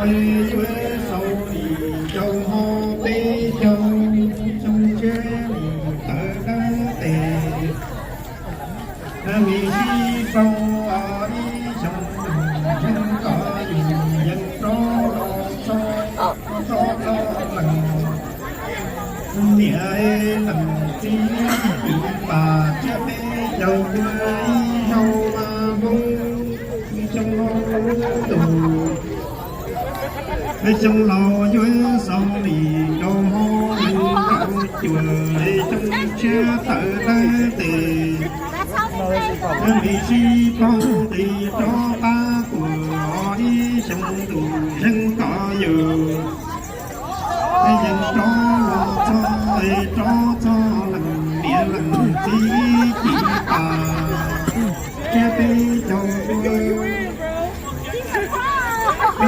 Yuav sau li rau hmo peb caug, xyoo tshiab tawm dawb tes. Me sib paug ib xyoo tus zeeg kom yus yeej rov los txog, txog txog leej. Niam leej txiv ib pas tsiab peb caug, ib zaug mas Hmoob xyoo tus. Peb xyoo laus yuav xaus li rau hmo nees nkaum cuaj, xyoo tshiab tawm dawb tes. Me sib paug nqis rov qab tuaj, ib xyoo tus zeeg kom yus yeej rov los txog, rov txog leej niam leej txiv ib pas tsiab peb